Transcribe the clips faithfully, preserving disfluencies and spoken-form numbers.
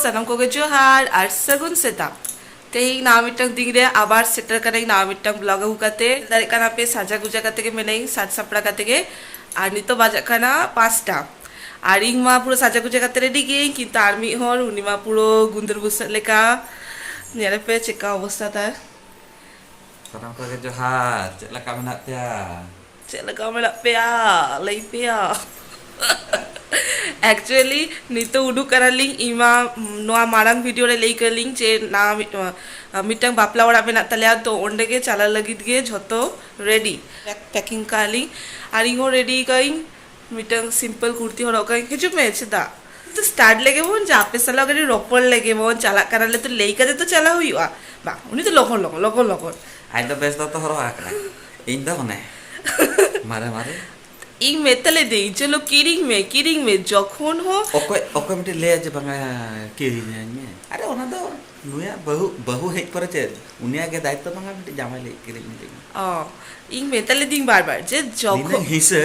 ᱥᱟᱱᱟᱢ ᱠᱚᱜᱮ ᱡᱚᱦᱟᱨ ᱟᱨ ᱥᱟᱹᱜᱩᱱ ᱥᱮᱛᱟᱜ᱾ ᱛᱮᱦᱮᱧ ᱱᱟᱣᱟ ᱢᱤᱫᱴᱟᱝ ᱫᱤᱱ ᱨᱮ ᱟᱵᱟᱨ ᱥᱮᱴᱮᱨ ᱠᱟᱱᱟᱧ ᱱᱟᱣᱟ ᱢᱤᱫᱴᱟᱝ ᱵᱞᱚᱜ ᱟᱹᱜᱩ ᱠᱟᱛᱮ᱾ ᱫᱟᱲᱮᱭᱟᱜ ᱠᱟᱱᱟ ᱯᱮ, ᱥᱟᱡᱟ ᱜᱩᱡᱟ ᱠᱟᱛᱮ ᱜᱮ ᱢᱮᱱᱟᱧ, ᱥᱟᱡᱽ ᱥᱟᱯᱲᱟᱣ ᱠᱟᱛᱮ ᱜᱮ᱾ ᱟᱨ ᱱᱤᱛᱚᱜ ᱵᱟᱡᱟᱜ ᱠᱟᱱᱟ ᱯᱟᱸᱪᱴᱟ᱾ ᱟᱨ ᱤᱧ ᱢᱟ ᱯᱩᱨᱟᱹ ᱥᱟᱡᱟ ᱜᱩᱡᱟ ᱠᱟᱛᱮ ᱨᱮᱰᱤ ᱜᱤᱭᱟᱹᱧ, ᱠᱤᱱᱛᱩ ᱟᱨ ᱢᱤᱫ ᱦᱚᱲ, ᱩᱱᱤ ᱢᱟ ᱯᱩᱨᱟᱹ ᱜᱩᱱᱫᱟᱹᱨ ᱵᱩᱥᱟᱹᱜ ᱞᱮᱠᱟ᱾ ᱧᱮᱞ ᱯᱮ ᱪᱮᱫᱠᱟ ᱚᱵᱚᱥᱛᱟ ᱛᱟᱭ᱾ ᱥᱟᱱᱟᱢ ᱠᱚᱜᱮ ᱡᱚᱦᱟᱨ, ᱪᱮᱫ ᱞᱮᱠᱟ ᱢᱮᱱᱟᱜ ᱯᱮᱭᱟ? ᱪᱮᱫ ᱞᱮᱠᱟ ᱢᱮᱱᱟᱜ ᱯᱮᱭᱟ? ᱞᱟᱹᱭ ᱯᱮᱭᱟ᱾ ᱮᱠᱪᱩᱭᱮᱞᱤ ᱱᱤᱛᱚᱜ ᱩᱰᱩᱠ ᱠᱟᱱᱟᱞᱤᱧ, ᱤᱧ ᱢᱟ ᱱᱚᱣᱟ ᱢᱟᱲᱟᱝ ᱵᱷᱤᱰᱤᱭᱳ ᱨᱮ ᱞᱟᱹᱭ ᱠᱟᱫ ᱞᱤᱧ ᱡᱮ ᱱᱟ ᱢᱤᱫ-, ᱢᱤᱫᱴᱟᱝ ᱵᱟᱯᱞᱟ ᱚᱲᱟᱜ ᱢᱮᱱᱟᱜ ᱛᱟᱞᱮᱭᱟ, ᱛᱚ ᱚᱸᱰᱮ ᱜᱮ ᱪᱟᱞᱟᱜ ᱞᱟᱹᱜᱤᱫ ᱜᱮ ᱡᱷᱚᱛᱚ ᱨᱮᱰᱤ, ᱯᱮᱠᱤᱝ ᱠᱟᱜ ᱞᱤᱧ᱾ ᱟᱨ ᱤᱧ ᱦᱚᱸ ᱨᱮᱰᱤ ᱠᱟᱜ ᱤᱧ, ᱢᱤᱫᱴᱟᱝ ᱥᱤᱢᱯᱚᱞ ᱠᱩᱨᱛᱤ ᱦᱚᱨᱚᱜ ᱠᱟᱜ ᱤᱧ᱾ ᱦᱤᱡᱩᱜ ᱢᱮ, ᱪᱮᱫᱟᱜ? ᱛᱚ ᱥᱴᱟᱨᱴ ᱞᱮᱜᱮ ᱵᱚᱱ, ᱡᱮ ᱟᱯᱮ ᱥᱟᱞᱟᱜ ᱠᱟᱹᱴᱤᱡ ᱨᱚᱯᱚᱲ ᱞᱮᱜᱮ ᱵᱚᱱ, ᱪᱟᱞᱟᱜ ᱠᱟᱱᱟᱞᱮ ᱛᱚ ᱞᱟᱹᱭ ᱠᱟᱛᱮ ᱛᱚ ᱪᱟᱞᱟᱣ ᱦᱩᱭᱩᱜᱼᱟ᱾ ᱵᱟᱝ, ᱩᱱᱤ ᱫᱚ ᱞᱚᱜᱚᱱ ᱞᱚᱜᱚᱱ, ᱞᱚᱜᱚᱱ ᱞᱚᱜᱚᱱ᱾ ᱟᱡ ᱫᱚ ᱵᱮᱥ ᱫᱚᱛᱚ ᱦᱚᱨᱚᱜ ᱟᱠᱟᱫᱟᱭ, ᱤᱧ ᱫᱚ ᱚᱱᱮ ᱢᱟᱨᱮ ᱢᱟᱨᱮ᱾ ᱤᱧ ᱢᱮᱛᱟ ᱞᱮᱫᱮᱧ, "ᱪᱚᱞᱚ ᱠᱤᱨᱤᱧ ᱢᱮ, ᱠᱤᱨᱤᱧ ᱢᱮ", ᱡᱚᱠᱷᱚᱱ ᱦᱚᱸ ᱚᱠᱚᱭ, ᱚᱠᱚᱭ ᱢᱤᱫᱴᱤᱡ ᱞᱟᱹᱭᱟ ᱡᱮ ᱵᱟᱝᱟ ᱠᱤᱨᱤᱧᱟᱹᱧ ᱢᱮ, ᱟᱨᱮ ᱚᱱᱟ ᱫᱚ ᱱᱩᱭᱟᱜ ᱵᱟᱹᱦᱩ, ᱵᱟᱹᱦᱩ ᱦᱮᱡ ᱯᱚᱨᱮ ᱪᱮᱫ ᱩᱱᱤᱭᱟᱜ ᱜᱮ ᱫᱟᱭᱤᱛᱛᱚ ᱵᱟᱝᱟ ᱢᱤᱫᱴᱤᱡ ᱡᱟᱶᱟᱭ ᱞᱟᱹᱜᱤᱫ ᱠᱤᱨᱤᱧ ᱞᱟᱹᱜᱤᱫ᱾ ᱚ, ᱤᱧ ᱢᱮᱛᱟ ᱞᱮᱫᱤᱧ ᱵᱟᱨ ᱵᱟᱨ ᱡᱮ ᱱᱤᱱᱟᱹᱜ ᱡᱚᱠᱷᱚᱱ ᱦᱤᱸᱥᱟᱹ,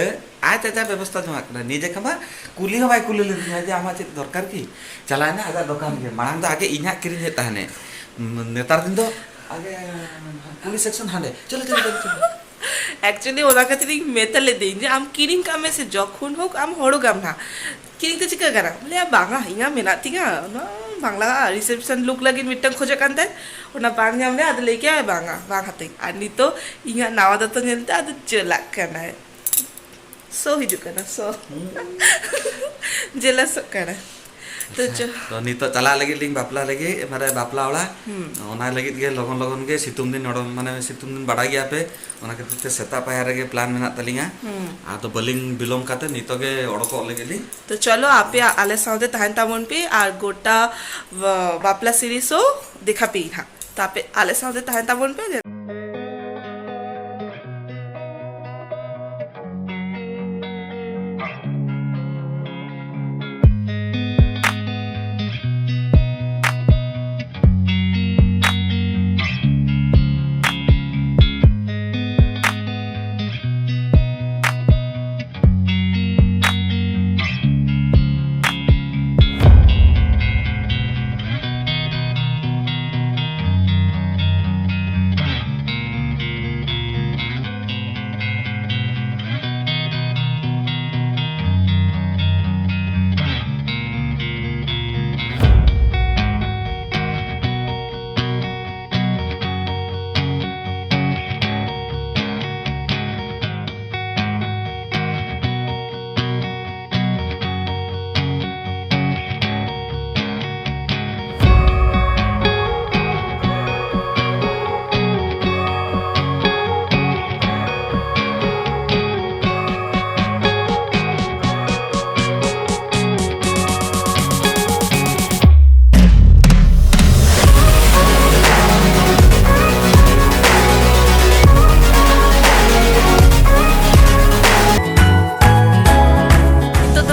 ᱟᱡ ᱟᱡᱟᱜ ᱵᱮᱵᱚᱥᱛᱷᱟ ᱡᱚᱝᱟᱜ ᱠᱟᱱᱟ᱾ ᱱᱤᱡᱮ ᱠᱷᱟᱱ ᱢᱟ ᱠᱩᱞᱤ ᱦᱚᱸ ᱵᱟᱭ ᱠᱩᱞᱤ ᱞᱮᱫᱤᱧᱟ ᱡᱮ ᱟᱢᱟᱜ ᱪᱮᱫ ᱫᱚᱨᱠᱟᱨ ᱠᱤ? ᱪᱟᱞᱟᱣᱮᱱᱟ ᱟᱡᱟᱜ ᱫᱚᱠᱟᱱ ᱜᱮ᱾ ᱢᱟᱲᱟᱝ ᱫᱚ ᱟᱜᱮ ᱤᱧᱟᱜ ᱠᱤᱨᱤᱧ ᱦᱩᱭᱩᱜ ᱛᱟᱦᱮᱱᱮ, ᱱᱮᱛᱟᱨ ᱫᱤᱱ ᱫᱚ ᱟᱜᱮ ᱠᱩᱞᱤ ᱥᱮᱠᱥᱚᱱ ᱦᱟᱸᱰᱮ, ᱪᱚᱞᱚ ᱪᱚᱞᱚ ᱪᱚᱞᱚ ᱪᱚᱞᱚ᱾ ᱮᱠᱪᱩᱭᱮᱞᱤ ᱚᱱᱟ ᱠᱷᱟᱹᱛᱤᱨ ᱤᱧ ᱢᱮᱛᱟ ᱞᱮᱫᱤᱧ ᱡᱮ ᱟᱢ ᱠᱤᱨᱤᱧ ᱠᱟᱜ ᱢᱮ ᱥᱮ, ᱡᱚᱠᱷᱚᱱ ᱦᱳᱠ ᱟᱢ ᱦᱚᱲᱚᱜᱟᱢ ᱱᱟᱦᱟᱜ᱾ ᱠᱤᱨᱤᱧ ᱛᱮ ᱪᱤᱠᱟᱹᱜ ᱠᱟᱱᱟ? ᱵᱚᱞᱮ, "ᱵᱟᱝᱟ, ᱤᱧᱟᱹᱜ ᱢᱮᱱᱟᱜ ᱛᱤᱧᱟ, ᱚᱱᱟ ᱵᱟᱝ ᱞᱟᱜᱟᱜᱼᱟ, ᱨᱤᱥᱮᱯᱥᱚᱱ ᱞᱩᱠ ᱞᱟᱹᱜᱤᱫ ᱢᱤᱫᱴᱟᱝ ᱠᱷᱚᱡᱚᱜ ᱠᱟᱱ ᱛᱟᱦᱮᱸᱫ, ᱚᱱᱟ ᱵᱟᱝ ᱧᱟᱢ ᱞᱮ, ᱟᱫᱚ ᱞᱟᱹᱭ ᱠᱮᱜᱼᱟᱭ, 'ᱵᱟᱝᱟ, ᱵᱟᱝ ᱦᱟᱛᱟᱣᱟᱹᱧ.'" ᱟᱨ ᱱᱤᱛᱚᱜ ᱤᱧᱟᱹᱜ ᱱᱟᱣᱟ ᱫᱚᱛᱚ ᱧᱮᱞᱛᱮ ᱟᱫᱚ ᱪᱟᱞᱟᱜ ᱠᱟᱱᱟᱭ, ᱥᱳ ᱦᱤᱡᱩᱜ ᱠᱟᱱᱟ, ᱥᱳ᱾ ᱡᱮᱞᱟᱥᱚᱜ ᱠᱟᱱᱟ᱾ ᱛᱚ ᱟᱪᱪᱷᱟ, ᱪᱚ᱾ ᱛᱚ ᱱᱤᱛᱚᱜ ᱪᱟᱞᱟᱜ ᱞᱟᱹᱜᱤᱫ ᱞᱤᱧ ᱵᱟᱯᱞᱟ ᱞᱟᱹᱜᱤᱫ, ᱢᱟᱱᱮ ᱵᱟᱯᱞᱟ ᱚᱲᱟᱜ᱾ ᱦᱩᱸ᱾ ᱚᱱᱟ ᱞᱟᱹᱜᱤᱫ ᱜᱮ ᱞᱚᱜᱚᱱ ᱞᱚᱜᱚᱱ ᱜᱮ ᱥᱤᱛᱩᱝ ᱫᱤᱱ ᱚᱰᱚᱝ, ᱢᱟᱱᱮ ᱥᱤᱛᱩᱝ ᱫᱤᱱ ᱵᱟᱰᱟᱭ ᱜᱮᱭᱟ ᱯᱮ, ᱚᱱᱟ ᱠᱷᱟᱹᱛᱤᱨ ᱛᱮ ᱥᱮᱛᱟᱜ ᱯᱟᱭᱟᱨ ᱨᱮᱜᱮ ᱯᱞᱟᱱ ᱢᱮᱱᱟᱜ ᱛᱟᱹᱞᱤᱧᱟ᱾ ᱦᱩᱸ᱾ ᱟᱫᱚ ᱵᱟᱹᱞᱤᱧ ᱵᱤᱞᱚᱢ ᱠᱟᱛᱮ ᱱᱤᱛᱚᱜ ᱜᱮ ᱚᱰᱚᱠᱚᱜ ᱞᱟᱹᱜᱤᱫ ᱞᱤᱧ᱾ ᱛᱚ ᱪᱚᱞᱚ, ᱟᱯᱮ ᱟᱞᱮ ᱥᱟᱶᱛᱮ ᱛᱟᱦᱮᱱ ᱛᱟᱵᱚᱱ ᱯᱮ ᱟᱨ ᱜᱚᱴᱟ ᱵᱟ-, ᱵᱟᱯᱞᱟ ᱥᱤᱨᱤᱡᱽ ᱦᱚᱸ ᱫᱮᱠᱷᱟ ᱯᱮ ᱦᱟᱸᱜ᱾ ᱛᱚ ᱟᱯᱮ ᱟᱞᱮ ᱥᱟᱶᱛᱮ ᱛᱟᱦᱮᱱ ᱛᱟᱵᱚᱱ ᱯᱮ᱾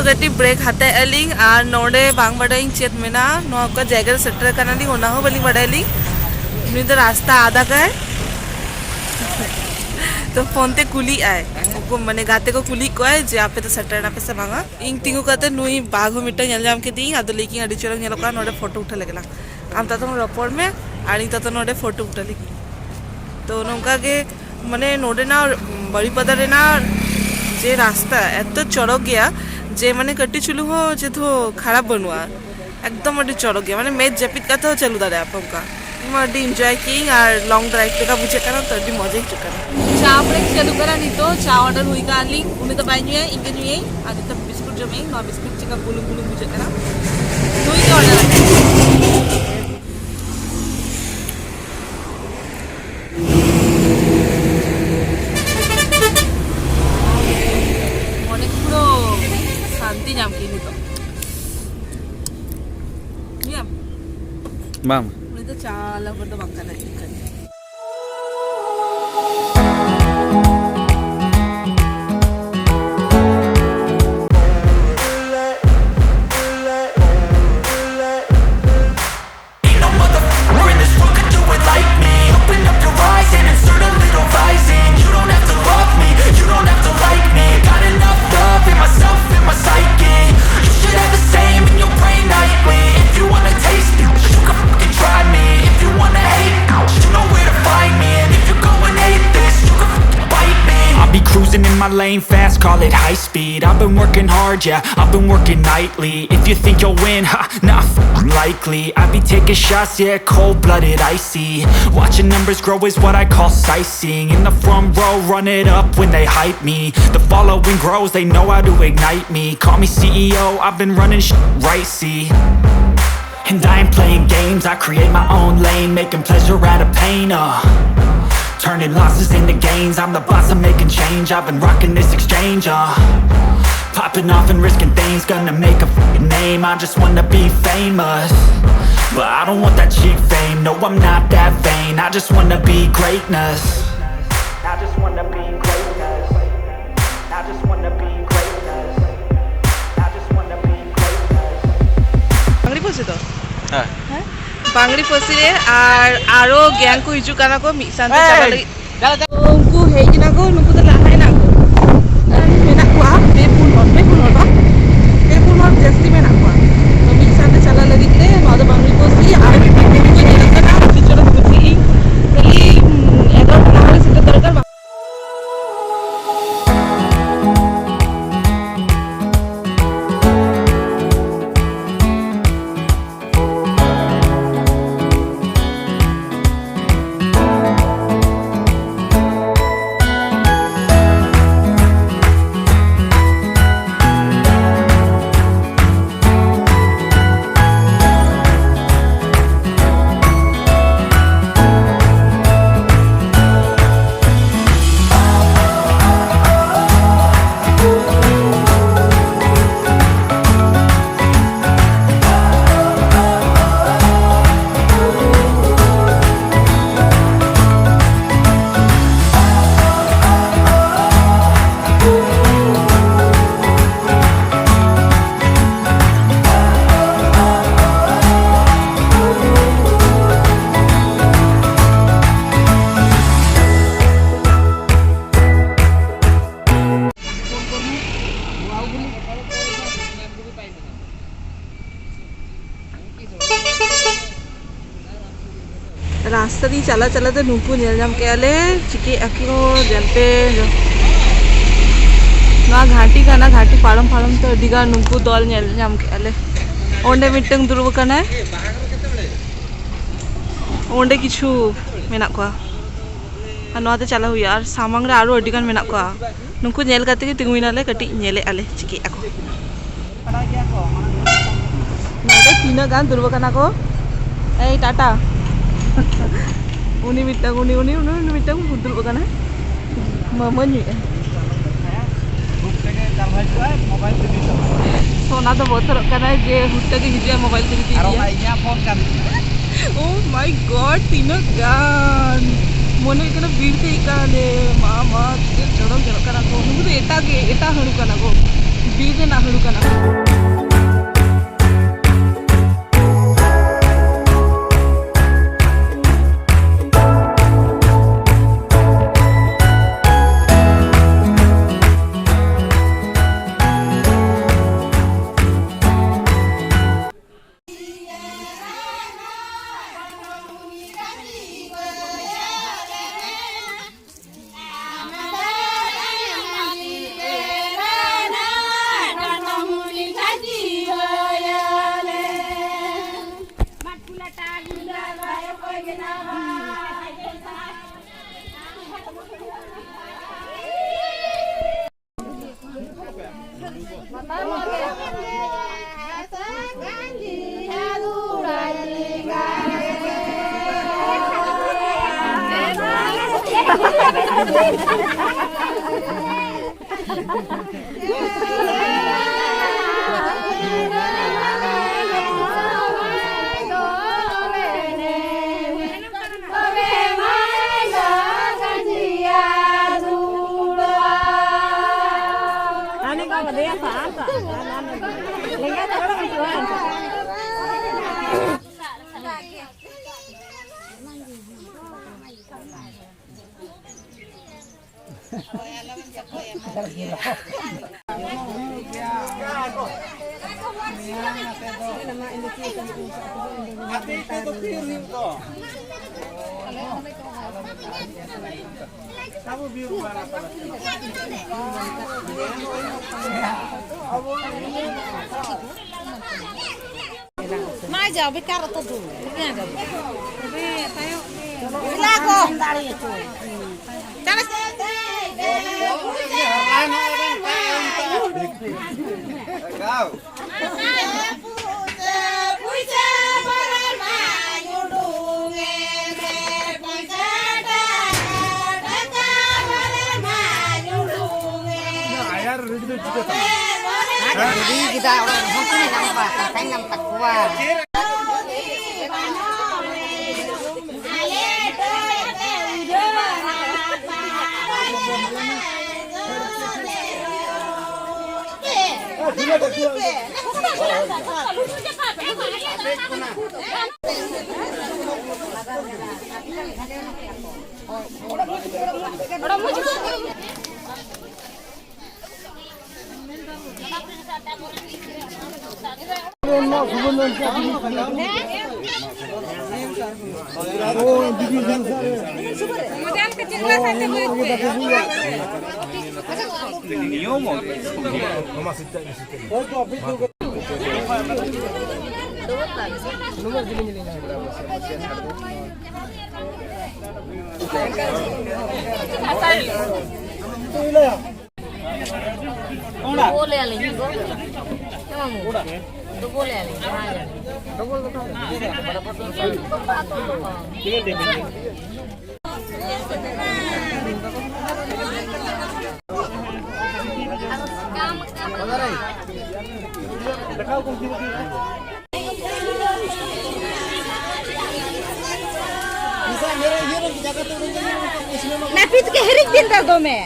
ᱠᱟᱹᱴᱤᱡ ᱵᱨᱮᱠ ᱦᱟᱛᱟᱣᱮᱫᱼᱟ ᱞᱤᱧ᱾ ᱟᱨ ᱱᱚᱰᱮ ᱵᱟᱝ ᱵᱟᱰᱟᱭᱤᱧ ᱪᱮᱫ ᱢᱮᱱᱟᱜᱼᱟ, ᱱᱚᱣᱟ ᱚᱠᱟ ᱡᱟᱭᱜᱟ ᱨᱮ ᱥᱮᱴᱮᱨ ᱟᱠᱟᱱᱟᱞᱤᱧ ᱚᱱᱟ ᱦᱚᱸ ᱵᱟᱹᱞᱤᱧ ᱵᱟᱰᱟᱭᱟᱞᱤᱧ᱾ ᱱᱩᱭ ᱫᱚ ᱨᱟᱥᱛᱟ ᱟᱫ ᱟᱠᱟᱭ᱾ ᱛᱚ ᱯᱷᱳᱱ ᱛᱮ ᱠᱩᱞᱤᱜ ᱟᱭ, ᱩᱱᱠᱩ ᱢᱟᱱᱮ ᱜᱟᱛᱮ ᱠᱚ ᱠᱩᱞᱤᱭᱮᱫ ᱠᱚᱣᱟᱭ ᱡᱮ ᱟᱯᱮ ᱫᱚ ᱥᱮᱴᱮᱨ ᱮᱱᱟᱯᱮ ᱥᱮ ᱵᱟᱝᱟ᱾ ᱤᱧ ᱛᱤᱸᱜᱩ ᱠᱟᱛᱮ ᱱᱩᱭ ᱵᱟᱜᱷ ᱦᱚᱸ ᱢᱤᱫᱴᱟᱝ ᱧᱮᱞ ᱧᱟᱢ ᱠᱮᱫᱮᱭᱟᱹᱧ, ᱟᱫᱚ ᱞᱟᱹᱭ ᱠᱤᱧ ᱟᱹᱰᱤ ᱪᱚᱨᱚᱠ ᱧᱮᱞᱚᱜ ᱠᱟᱱᱟ, ᱱᱚᱰᱮ ᱯᱷᱳᱴᱳ ᱩᱴᱷᱟᱹ ᱞᱮᱜᱮ ᱞᱟᱝ᱾ ᱟᱢ ᱛᱟᱛᱚᱢ ᱨᱚᱯᱚᱲ ᱢᱮ ᱟᱨ ᱤᱧ ᱛᱟᱛᱚ ᱱᱚᱰᱮ ᱯᱷᱳᱴᱳ ᱩᱴᱷᱟᱹ ᱞᱟᱹᱜᱤᱫ᱾ ᱛᱚ ᱱᱚᱝᱠᱟ ᱜᱮ ᱢᱟᱱᱮ ᱱᱚᱰᱮᱱᱟᱜ ᱵᱟᱨᱤᱯᱟᱫᱟ ᱨᱮᱱᱟᱜ ᱡᱮ ᱨᱟᱥᱛᱟ ᱮᱛᱚ ᱪᱚᱨᱚᱠ ᱜᱮᱭᱟ ᱡᱮ ᱢᱟᱱᱮ ᱠᱟᱹᱴᱤᱡ ᱪᱩᱞᱩᱝ ᱦᱚᱸ ᱪᱮᱫ ᱦᱚᱸ ᱠᱷᱟᱨᱟᱯ ᱵᱟᱹᱱᱩᱜᱼᱟ, ᱮᱠᱫᱚᱢ ᱟᱹᱰᱤ ᱪᱚᱨᱚᱠ ᱜᱮᱭᱟ, ᱢᱟᱱᱮ ᱢᱮᱫ ᱡᱟᱹᱯᱤᱫ ᱠᱟᱛᱮ ᱦᱚᱸ ᱪᱟᱹᱞᱩ ᱫᱟᱲᱮᱭᱟᱜᱼᱟ ᱯᱮ ᱚᱱᱠᱟ᱾ ᱤᱧ ᱢᱟ ᱟᱹᱰᱤ ᱤᱱᱡᱚᱭ ᱠᱮᱜᱼᱟᱹᱧ ᱟᱨ ᱞᱚᱝ ᱰᱨᱟᱭᱤᱵᱷ ᱞᱮᱠᱟ ᱵᱩᱡᱷᱟᱹᱜ ᱠᱟᱱᱟ, ᱛᱚ ᱟᱹᱰᱤ ᱢᱚᱡᱟ ᱦᱤᱡᱩᱜ ᱠᱟᱱᱟ᱾ ᱪᱟ ᱵᱨᱮᱠ ᱪᱟᱹᱞᱩᱜ ᱠᱟᱱᱟ ᱱᱤᱛᱚᱜ, ᱪᱟ ᱚᱨᱰᱟᱨ ᱦᱩᱭ ᱠᱟᱱᱟ ᱞᱤᱧ, ᱩᱱᱤ ᱫᱚ ᱵᱟᱭ ᱧᱩᱭᱟ, ᱤᱧ ᱜᱮ ᱧᱩᱭᱟᱹᱧ᱾ ᱟᱨ ᱱᱤᱛᱚᱜ ᱵᱤᱥᱠᱩᱴ ᱡᱚᱢᱟᱹᱧ, ᱱᱚᱣᱟ ᱵᱤᱥᱠᱩᱴ ᱪᱮᱠᱟ ᱵᱩᱞᱩᱝ ᱵᱩᱞᱩᱝ ᱵᱩᱡᱷᱟᱹᱜ ᱠᱟᱱᱟ, ᱱᱩᱭ ᱜᱮ ᱚᱨᱰᱟᱨ ᱟᱠᱟᱫᱟ᱾ ᱢᱚᱱᱮ ᱯᱩᱨᱟᱹ ᱥᱟᱱᱛᱤ ᱧᱟᱢ ᱠᱮᱫ ᱱᱤᱛᱚᱜ᱾ ᱧᱩᱭᱟᱢ? ᱵᱟᱝ᱾ ᱩᱱᱤ ᱫᱚ ᱪᱟ ᱞᱟᱵᱟᱨ ᱫᱚ ᱵᱟᱝ ᱠᱟᱱᱟᱭ, ᱤᱧ ᱠᱟᱱᱟᱹᱧ᱾ Ain't no motherfucker in this world could do it like me. Open up your eyes and insert a little rising. You don't have to love me, you don't have to like me. Got enough love in myself, in my psyche. You should have the same in your brain nightly. If you wanna taste it, you can fucking try me. If you wanna hate, you know where to find me. And if you're going hate this, you can fucking bite me. I'll be cruising in my lane fast, call it high speed. I've been working hard, yeah, I've been working nightly. If you think you'll win, ha, nah, f- likely. I be taking shots, yeah, cold-blooded, icy. Watching numbers grow is what I call sightseeing. In the front row, run it up when they hype me. The following grows, they know how to ignite me. Call me C E O, I've been running sh- right, see. And I ain't playing games, I create my own lane, making pleasure out of pain, uh. Turning losses into gains, I'm the boss, I'm making change, I've been rocking this exchange, uh. Popping off and risking things, gonna make a fucking name, I just wanna be famous. But I don't want that cheap fame, no, I'm not that vain, I just wanna be greatness. I just wanna be greatness. I just wanna be greatness. I ᱦᱮᱸ᱾ ᱦᱮᱸ? ᱵᱟᱝᱞᱤ ᱯᱟᱹᱥᱤ ᱨᱮ ᱟᱨ ᱟᱨᱚ ᱜᱮᱝ ᱠᱚ ᱦᱤᱡᱩᱜ ᱠᱟᱱᱟ ᱠᱚ ᱢᱤᱫ ᱥᱟᱶᱛᱮ ᱪᱟᱞᱟᱜ ᱞᱟᱹᱜᱤᱫ᱾ ᱩᱱᱠᱩ ᱦᱮᱡ ᱮᱱᱟ ᱠᱚ, ᱱᱩᱠᱩ ᱫᱚ ᱞᱟᱦᱟ ᱦᱮᱱᱟᱜ ᱠᱚ᱾ ᱟᱨ ᱢᱮᱱᱟᱜ ᱠᱚᱣᱟ ᱯᱮ ᱯᱩᱱ ᱦᱚᱲ, ᱯᱮ ᱯᱩᱱ ᱦᱚᱲ ᱵᱟᱝ? ᱯᱮ ᱯᱩᱱ ᱦᱚᱲ ᱡᱟᱹᱥᱛᱤ ᱢᱮᱱᱟᱜ ᱠᱚᱣᱟ᱾ ᱛᱚ ᱢᱤᱫ ᱥᱟᱶᱛᱮ ᱪᱟᱞᱟᱜ ᱞᱟᱹᱜᱤᱫ ᱛᱮ ᱱᱚᱣᱟ ᱫᱚ ᱵᱟᱝᱞᱤ ᱯᱟᱹᱥᱤ ᱟᱨ ᱩᱱᱠᱩ ᱧᱮᱞᱚᱜ ᱠᱟᱱᱟ ᱟᱹᱰᱤ ᱪᱚᱨᱚᱠ ᱠᱚ ᱪᱮᱫ ᱤᱧ ᱠᱷᱟᱹᱞᱤ, ᱩᱸ, ᱮᱜᱟᱨᱚ ᱴᱟᱲᱟᱝ ᱨᱮ ᱥᱮᱴᱮᱨ ᱫᱚᱨᱠᱟᱨ ᱵᱟᱝ᱾ ᱨᱟᱥᱛᱟ ᱫᱤᱭᱮ ᱪᱟᱞᱟᱜ ᱪᱟᱞᱟᱜ ᱛᱮ ᱱᱩᱠᱩ ᱧᱮᱞ ᱧᱟᱢ ᱠᱮᱜᱼᱟ ᱞᱮ, ᱪᱤᱠᱟᱹᱭᱮᱫᱼᱟ ᱠᱚ ᱧᱮᱞ ᱯᱮ᱾ ᱱᱚᱣᱟ ᱜᱷᱟᱴᱤ ᱠᱟᱱᱟ, ᱜᱷᱟᱴᱤ ᱯᱟᱨᱚᱢ ᱯᱟᱨᱚᱢ ᱛᱮ ᱟᱹᱰᱤ ᱜᱟᱱ ᱱᱩᱠᱩ ᱫᱚᱞ ᱧᱮᱞ ᱧᱟᱢ ᱠᱮᱜᱼᱟ ᱞᱮ᱾ ᱚᱸᱰᱮ ᱢᱤᱫᱴᱟᱝ ᱫᱩᱲᱩᱵ ᱟᱠᱟᱱᱟᱭ, ᱚᱸᱰᱮ ᱠᱤᱪᱷᱩ ᱢᱮᱱᱟᱜ ᱠᱚᱣᱟ᱾ ᱟᱨ ᱱᱚᱣᱟ ᱛᱮ ᱪᱟᱞᱟᱣ ᱦᱩᱭᱩᱜᱼᱟ᱾ ᱟᱨ ᱥᱟᱢᱟᱝ ᱨᱮ ᱟᱨᱚ ᱟᱹᱰᱤ ᱜᱟᱱ ᱢᱮᱱᱟᱜ ᱠᱚᱣᱟ᱾ ᱱᱩᱠᱩ ᱧᱮᱞ ᱠᱟᱛᱮ ᱜᱮ ᱛᱤᱸᱜᱩᱭᱮᱱᱟᱞᱮ, ᱠᱟᱹᱴᱤᱡ ᱧᱮᱞᱮᱫᱼᱟ ᱞᱮ ᱪᱤᱠᱟᱹᱭᱮᱫᱼᱟ ᱠᱚ᱾ ᱱᱚᱰᱮ ᱛᱤᱱᱟᱹᱜ ᱜᱟᱱ ᱫᱩᱲᱩᱵ ᱟᱠᱟᱱᱟ ᱠᱚ᱾ ᱮᱭ ᱴᱟᱴᱟ᱾ ᱩᱱᱤ ᱢᱤᱫᱴᱟᱝ, ᱩᱱᱤ, ᱩᱱᱤ, ᱩᱱᱤ, ᱩᱱᱤ ᱢᱤᱫᱴᱟᱝ ᱫᱩᱲᱩᱵ ᱟᱠᱟᱱᱟᱭ᱾ ᱢᱟᱹᱢᱟᱹᱧ ᱦᱩᱭᱩᱜᱼᱟ᱾ ᱥᱳᱱᱟ ᱫᱚ ᱵᱚᱛᱚᱨᱚᱜ ᱠᱟᱱᱟᱭ ᱡᱮ ᱦᱩᱴ ᱛᱮᱜᱮ ᱦᱤᱡᱩᱜᱼᱟᱭ, ᱢᱳᱵᱟᱭᱤᱞ ᱛᱮ ᱡᱩᱫᱤ ᱟᱨ ᱤᱫᱤᱭᱟ᱾ ᱚᱱᱟ ᱤᱧᱟᱹᱜ ᱯᱷᱳᱱ ᱠᱟᱱ ᱛᱤᱧᱟ᱾ Oh my God, ᱛᱤᱱᱟᱹᱜ ᱜᱟᱱ᱾ ᱢᱚᱱᱮ ᱦᱩᱭᱩᱜ ᱠᱟᱱᱟ ᱵᱤᱨ ᱛᱮ ᱦᱮᱡ ᱠᱟᱱᱟ ᱞᱮ᱾ ᱢᱟ, ᱢᱟ, ᱪᱮᱫ ᱪᱚᱨᱚᱠ ᱧᱮᱞᱚᱜ ᱠᱟᱱᱟ ᱠᱚ᱾ ᱱᱩᱠᱩ ᱫᱚ ᱮᱴᱟᱜ ᱜᱮ, ᱮᱴᱟᱜ ᱦᱟᱹᱬᱩ ᱠᱟᱱᱟ ᱠᱚ᱾ ᱵᱤᱨ ᱨᱮᱱᱟᱜ ᱦᱟᱹᱬᱩ ᱠᱟᱱᱟ ᱠᱚ᱾ ᱢᱟ ᱡᱟᱣ ᱵᱮᱠᱟᱨ ᱚᱛᱚ ᱫᱩ᱾ ᱢᱮᱞᱟ ᱠᱚ᱾ ᱪᱟᱞᱟᱜ᱾ ᱟᱨ ᱜᱤᱰᱤ ᱠᱮᱫᱟ, ᱚᱲᱟᱜ ᱨᱮᱦᱚᱸ ᱠᱤᱱ ᱧᱟᱢ ᱠᱚᱣᱟ, ᱠᱟᱛᱷᱟᱧ ᱧᱟᱢ ᱛᱟᱠᱚᱣᱟ᱾ ᱰᱚᱵᱚᱞᱮᱭᱟᱞᱤᱧ, ᱦᱮᱸ ᱵᱟᱹᱵᱩ? ᱦᱮᱸ ᱢᱟᱢᱩ? ᱰᱚᱵᱚᱞᱮᱭᱟᱞᱤᱧ, ᱡᱟᱦᱟᱸ ᱜᱮ᱾ ᱰᱚᱵᱚᱞ ᱫᱚ ᱚᱠᱟ ᱨᱮ? ᱛᱤᱱᱟᱹᱜ ᱰᱷᱮᱨ? ᱱᱟᱹᱯᱤᱛ ᱜᱮ ᱦᱤᱨᱤᱡ ᱵᱤᱱ ᱫᱚ ᱫᱚᱢᱮ᱾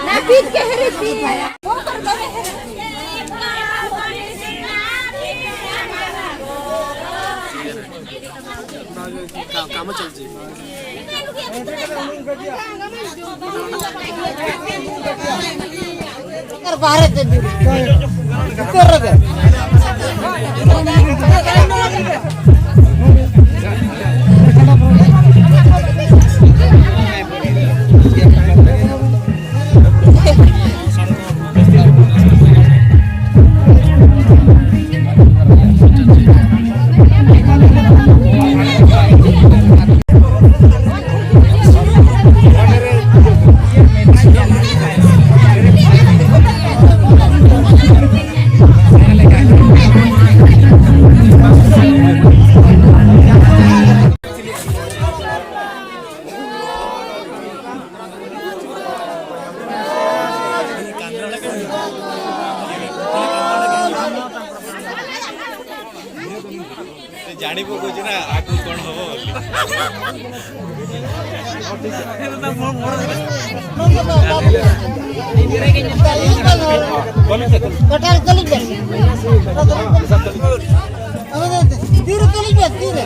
ᱱᱟᱹᱯᱤᱛ ᱜᱮ ᱦᱤᱨᱤᱡ ᱵᱤᱱ᱾ ᱵᱟᱦᱨᱮ ᱛᱮ ᱩᱛᱟᱹᱨ ᱨᱮᱜᱮ᱾ ଜାଣିବ କହୁଛି ନା ଆଗକୁ କଣ ହବ ବୋଲି। ଟୋଟାଲ ତୋଲିବେ। ତୀର ତୋଲିବେ, ତୀର।